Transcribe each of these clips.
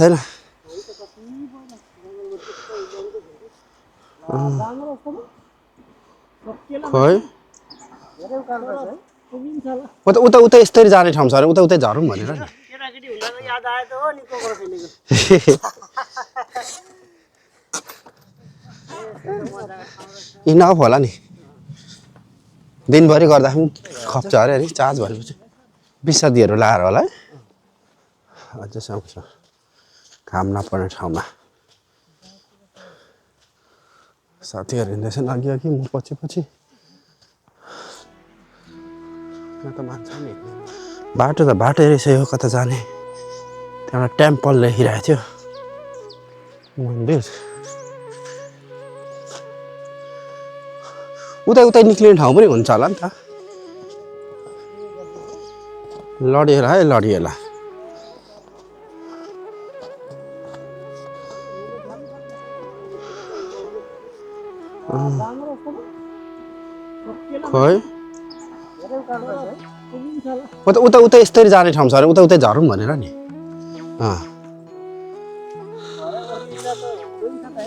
छैन खोइ उता उता यस्तै जाने ठाउँ छ अरे उता उतै झरौँ भनेर नि इनफ होला नि दिनभरि गर्दा पनि खप्छ अरे नि चार्ज भनेपछि विषादीहरू लाएर होला है अझैसम्म छ काम नपर्ने ठाउँमा साथीहरू हिँड्दैछन् अघि अघि म पछि पछि यहाँ त मान्छे नि बाटो त बाटै रहेछ यो कता जाने त्यहाँबाट टेम्पल लेखिरहेको थियो मन्दिर उतै उतै निक्लिने ठाउँ पनि हुन्छ होला नि त लडिएला है लडिएला खोइ उता उता उता यस्तै जाने ठाउँ छ अरे उता उतै झरौँ भनेर नि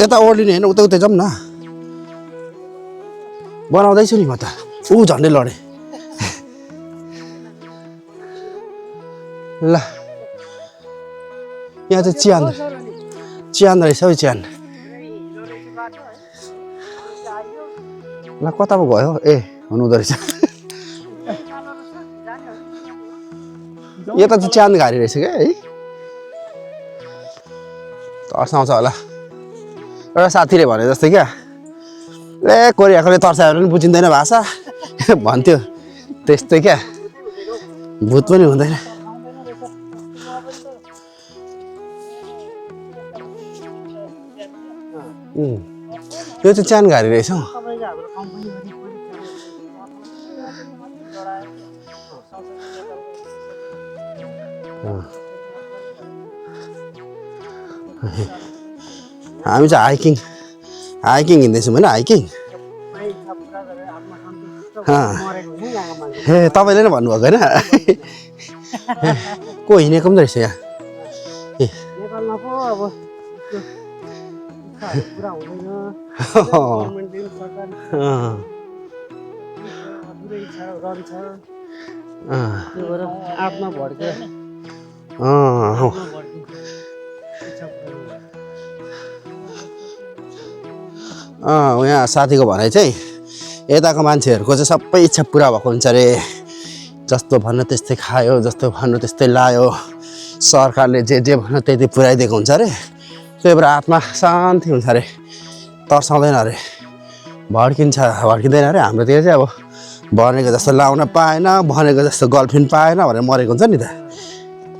यता ओर्लिने होइन उता उतै जाउँ न बनाउँदैछु नि म त ऊ झन्डै लडेँ ल यहाँ चाहिँ चियान चियान रहेछ हौ चियान ल कता पो गयो ए हुनुहुँदो रहेछ यता चाहिँ च्यान घारी रहेछ क्या है तर्साउँछ होला एउटा साथीले भने जस्तै क्या ए कोरियाकोले तर्सायो भने बुझिँदैन भाषा भन्थ्यो त्यस्तै क्या भूत पनि हुँदैन यो चाहिँ च्यान घारी रहेछ हौ हामी चाहिँ हाइकिङ हिँड्दैछौँ होइन हाइकिङ ए तपाईँले नै भन्नुभएको होइन को हिँडेको पनि रहेछ यहाँ ए यहाँ साथीको भनाइ चाहिँ यताको मान्छेहरूको चाहिँ सबै इच्छा पुरा भएको हुन्छ अरे जस्तो भन्नु त्यस्तै खायो जस्तो भन्नु त्यस्तै लायो सरकारले जे भन्नु त्यति पुऱ्याइदिएको हुन्छ अरे त्यही भएर आत्मा शान्ति हुन्छ अरे तर्साउँदैन अरे भड्किँदैन अरे हाम्रोतिर चाहिँ अब भनेको जस्तो लाउन पाएन भनेको जस्तो गर्लफ्रेन्ड पाएन भनेर मरेको हुन्छ नि त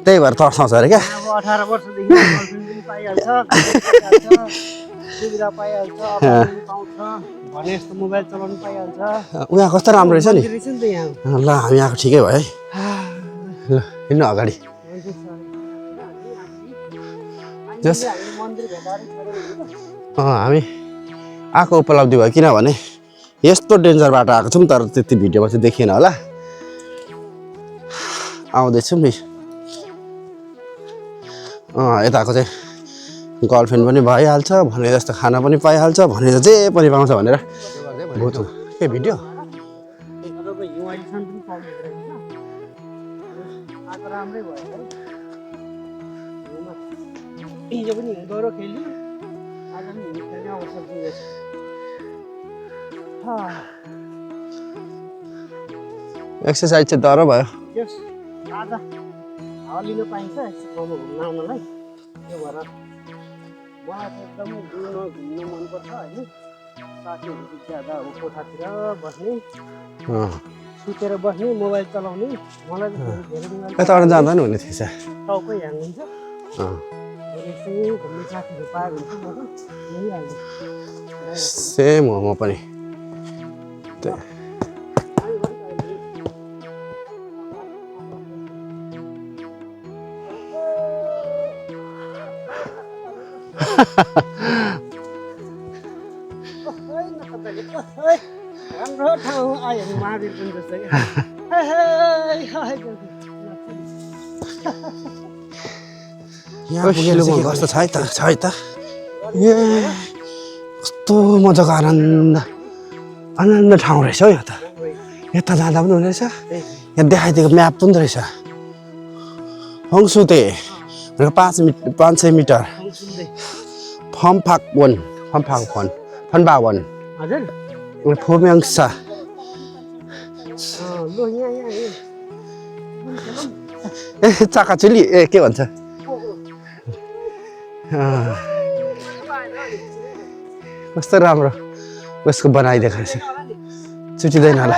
त्यही भएर तर्साउँछ अरे क्या 18 वर्षदेखि गर्लफ्रेन्ड पनि पाइहाल्छ सुविधा पाइहाल्छ पाउँछ भने जस्तो मोबाइल चलाउनु पाइहाल्छ उहाँ कस्तो राम्रो रहेछ नि ल हामी आएको ठिकै भयो है ल हिँड्नु अगाडि हामी आएको उपलब्धि भयो किनभने यस्तो डेन्जर बाटो आएको छौँ तर त्यति भिडियोमा चाहिँ देखिएन होला आउँदैछौँ नि यताको चाहिँ गर्लफ्रेन्ड पनि भइहाल्छ भने जस्तो खाना पनि पाइहाल्छ भने जे पनि पाउँछ भनेर बहुत के भिडियो एक्सर्साइज चाहिँ डह्रो भयो लिन पाइन्छ घुम्न आउनलाई त्यो भएर मलाई एकदमै घुम्न मनपर्छ होइन साथीहरू ज्यादा अब कोठातिर बस्ने सुतेर बस्ने मोबाइल चलाउने मलाई यताबाट जाँदा नि हुने थिएछ टाउकै ह्याङ हुन्छ घुम्ने साथीहरू पाएको हुन्छ सेम हो म पनि राम्रो ठाउँ आयो महावीर पनि जस्तो क्या यहाँ पुगेर चाहिँ के कस्तो छ है त ए कस्तो मजाको आनन्द ठाउँ रहेछ हौ यो त यता जाँदा पनि हुने रहेछ यहाँ देखाइदिएको म्याप पनि रहेछ हङसुते 500 मिटर फम्फाक्वन हजुर फोम्याङ्सा ए चाकाचुली ए के भन्छ कस्तो राम्रो उसको बनाइदिएको रहेछ छुटिँदैन होला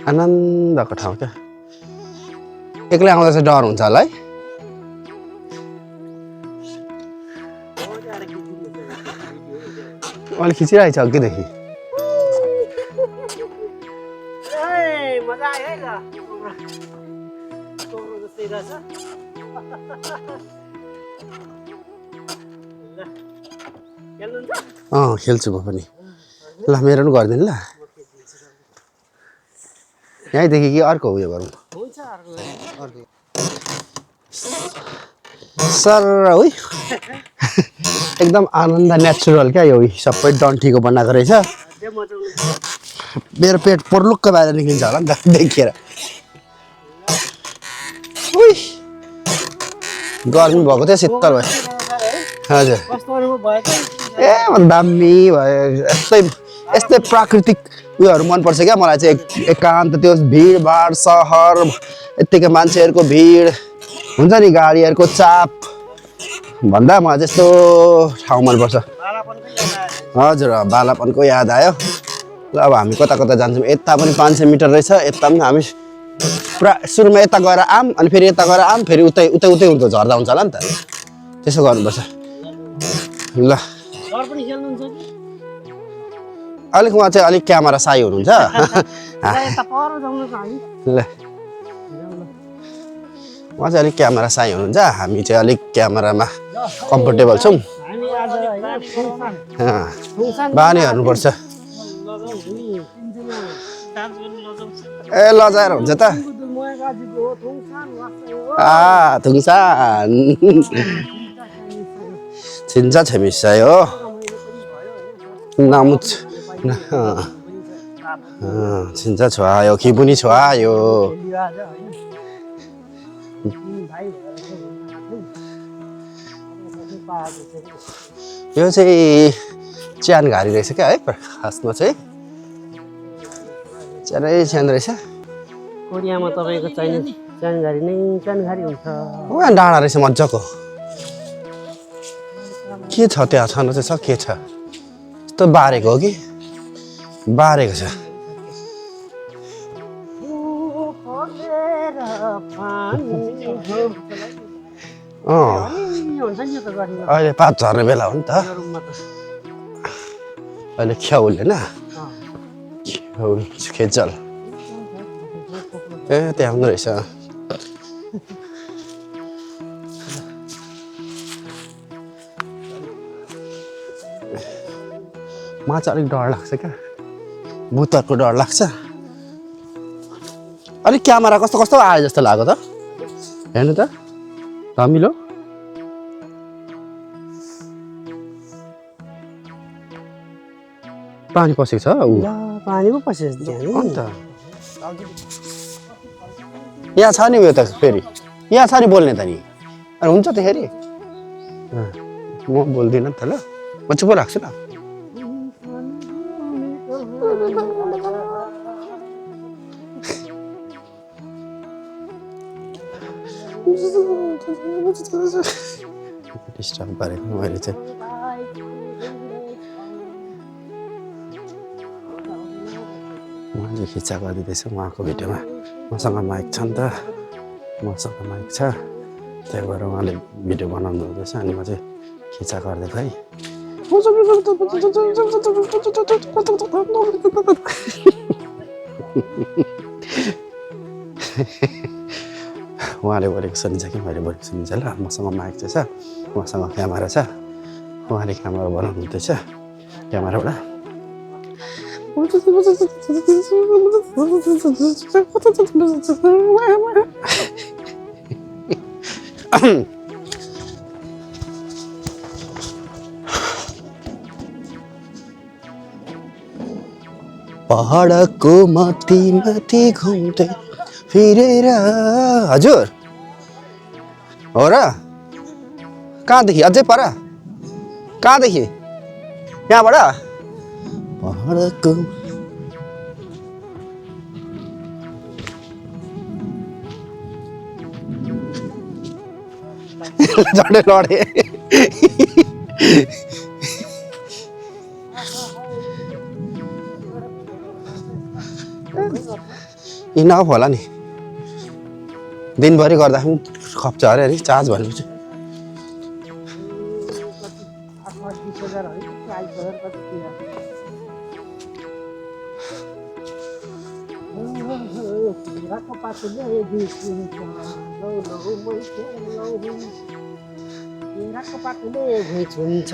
आनन्दको ठाउँ क्या एक्लै आउँदा चाहिँ डर हुन्छ होला है अहिले खिचिरहेको छ अघिदेखि खेल्छु म पनि ल मेरो पनि गरिदिनु ल यहीँदेखि कि अर्को उयो गरौँ सर है एकदम आनन्द नेचुरल क्या यो सबै डन्ठीको बनाएको रहेछ मेरो पेट पोर्लुक्क बाहिर निक्लिन्छ होला नि त देखेर गर्मी भएको थियो शीतल भयो हजुर ए दामी भयो यस्तै प्राकृतिक उयोहरू मनपर्छ क्या मलाई चाहिँ एकान्त त्यो भिडभाड सहर यत्तिकै मान्छेहरूको भिड हुन्छ नि गाडीहरूको चाप भन्दा मलाई त्यस्तो ठाउँ मनपर्छ हजुर बालापनको याद आयो ल अब हामी कता कता जान्छौँ यता पनि 500 मिटर रहेछ यता पनि हामी पुरा सुरुमा यता गएर आम अनि फेरि यता गएर आम फेरि उतै हुन्छ झर्दा हुन्छ होला नि त त्यसो गर्नुपर्छ ल अलिक उहाँ चाहिँ अलिक क्यामेरा साई हुनुहुन्छ ल उहाँ चाहिँ अलिक क्यामेरा साई हुनुहुन्छ हामी चाहिँ अलिक क्यामेरामा कम्फोर्टेबल छौँ बानी हेर्नुपर्छ ए लजाएर हुन्छ त थुङसान छिन्छ छेमिसाइ हो नामुच छिन्छ छोआयो खिपुनी छोआयो यो चाहिँ च्यान घारी रहेछ क्या है खासमा चाहिँ च्यानै च्यान रहेछ कोरियामा तपाईँको चाहिने च्यानघारी नै च्यानघारी हुन्छ वहाँ डाँडा रहेछ मजाको के छ त्यहाँ छन चाहिँ छ के छ यस्तो बारेको हो कि बारेको छ अहिले पात झर्ने बेला हो नि त अहिले ख्याउल होइन ख्याउल खेचल ए त्यहाँ हुँदो रहेछ मलाई चाहिँ अलिक डर लाग्छ क्या भूतहरूको डर लाग्छ अलिक क्यामेरा कस्तो कस्तो आयो जस्तो लाग्यो त हेर्नु त धमिलो पानी पसेको छ ऊ पानी पो पसेको अन्त यहाँ छ नि उयो त फेरि यहाँ छ नि बोल्ने त नि अनि हुन्छ त फेरि म बोल्दिनँ नि त ल म चुप राख्छु ल डिस्टर्ब गरेको मैले चाहिँ उहाँले खिच्चा गरिदिँदैछ उहाँको भिडियोमा मसँग माइक छ नि त मसँग माइक छ त्यही भएर उहाँले भिडियो बनाउनु हुँदैछ अनि म चाहिँ खिच्चा गरिदिएको है उहाँले बोलेको सुनिन्छ कि मैले बोलेको सुनिन्छ ल मसँग माइक चाहिँ छ उहाँसँग क्यामेरा छ उहाँले क्यामेरा बनाउनु हुँदैछ क्यामेराबाट पहाडको माथि माथि घुम्दै फिरेर हजुर हो र कहाँदेखि अझै पर कहाँदेखि यहाँबाट पहाडको झन्डै लडे इनफ होला नि दिनभरि गर्दा पनि खप्छ अरे नि चार्ज भनेपछि 20,000 है 40,000 कति दिया राको पातले राको पातले हुन्छ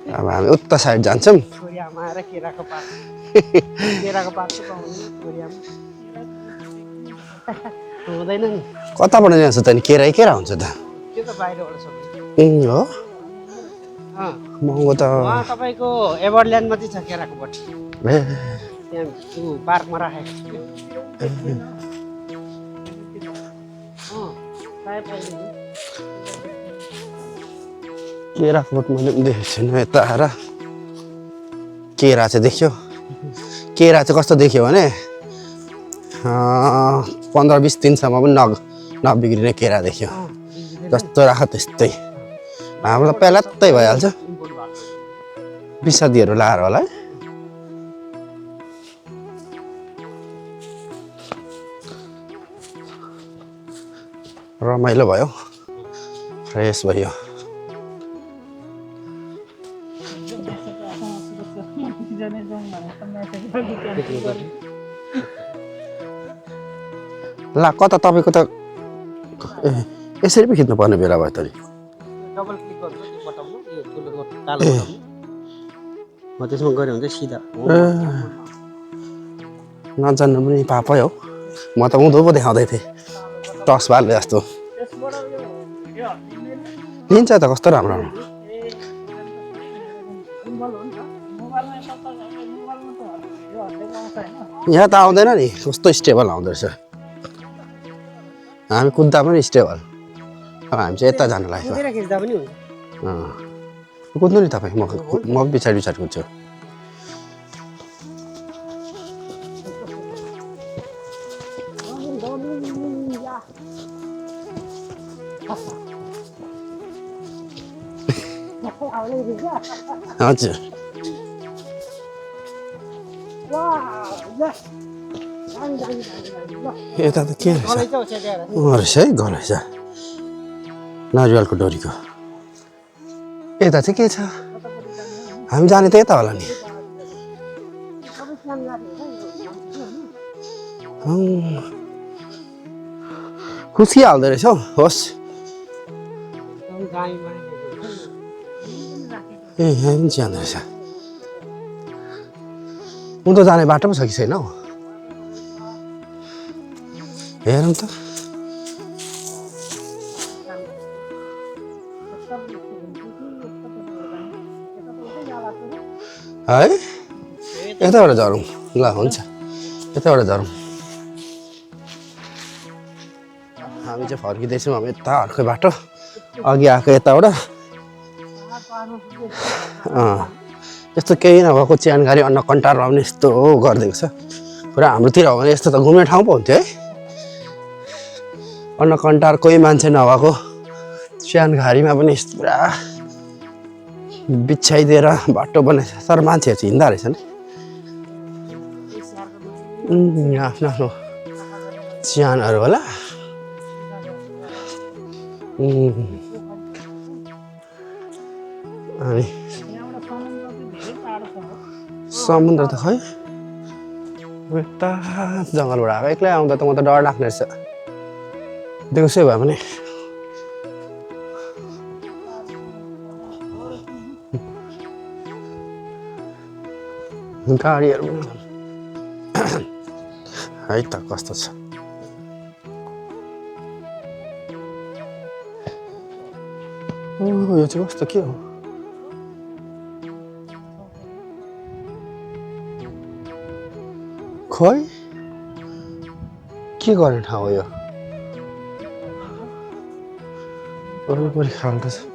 अब हामी उता साइड जान्छौँ कोरियामा आएर केराको पात चाहिँ पाउने कोरियामा हुँदैन नि कताबाट जान्छ त नि केरा हुन्छ त त्यो त बाहिरबाट सबै हो महँगो त उहाँ तपाईँको एभरल्यान्डमा चाहिँ छ केराको बट ए त्यहाँ त्यो पार्कमा राखेको छु प्रायः पाइन्छ केराको बोट मैले पनि देखेको छैन यता आएर केरा चाहिँ देख्यो केरा चाहिँ कस्तो देख्यो भने 15-20 दिनसम्म पनि नबिग्रिने केरा देख्यो जस्तो राख त्यस्तै हाम्रो त पेलात्तै भइहाल्छ विषादीहरू लाएर होला है रमाइलो भयो फ्रेस भयो ला कता तपाईँको त यसरी पो खिच्नु पर्ने बेला भयो त नि डबल क्लिक गर्नु त्यो बटनमा यो ठुलो कालो बटन म त्यसमा गऱ्यो भने चाहिँ सिधा नजान्नु पनि पापै हो म त उँधो पो देखाउँदै थिएँ टस बाल्ने जस्तो लिन्छ त कस्तो राम्रो यहाँ त आउँदैन नि कस्तो स्टेबल आउँदो रहेछ हामी कुद्दा पनि स्टेबल अब हामी चाहिँ यता जानु लाग्यो खिच्दा पनि हुन्छ कुद्नु नि तपाईँ म पछाडि कुद्छु हजुर यता त के रहेछ है घर रहेछ नारियलको डोरीको यता चाहिँ के छ हामी जाने त यता होला नि खुसिहाल्दो रहेछ हौ होस् ए यहाँ पनि जाँदो रहेछ उँधो जाने बाटो पो छ कि छैन हौ हेरौँ त है यताबाट झरौँ ल हुन्छ यताबाट झरौँ हामी चाहिँ फर्किँदैछौँ अब यता अर्कै बाटो अघि आएको यताबाट यस्तो केही नभएको च्यानघारी अन्न कन्टार आउने यस्तो गरिदिएको छ पुरा हाम्रोतिर हो भने यस्तो त घुम्ने ठाउँ पो हुन्थ्यो है अन्न कन्टार कोही मान्छे नभएको च्यानघारीमा पनि यस्तो पुरा बिछाइदिएर बाटो बनाएछ तर मान्छेहरू चाहिँ हिँड्दा रहेछ नि आफ्नो आफ्नो च्यानहरू होला अनि समुद्र त खै यता जङ्गलबाट आएको एक्लै आउँदा त म त डर लाग्ने रहेछ देउसै भए पनि गाडीहरू है त कस्तो छ यो चाहिँ कस्तो के हो खोइ के गर्ने ठाउँ हो यो वरिपरि खाल्दछ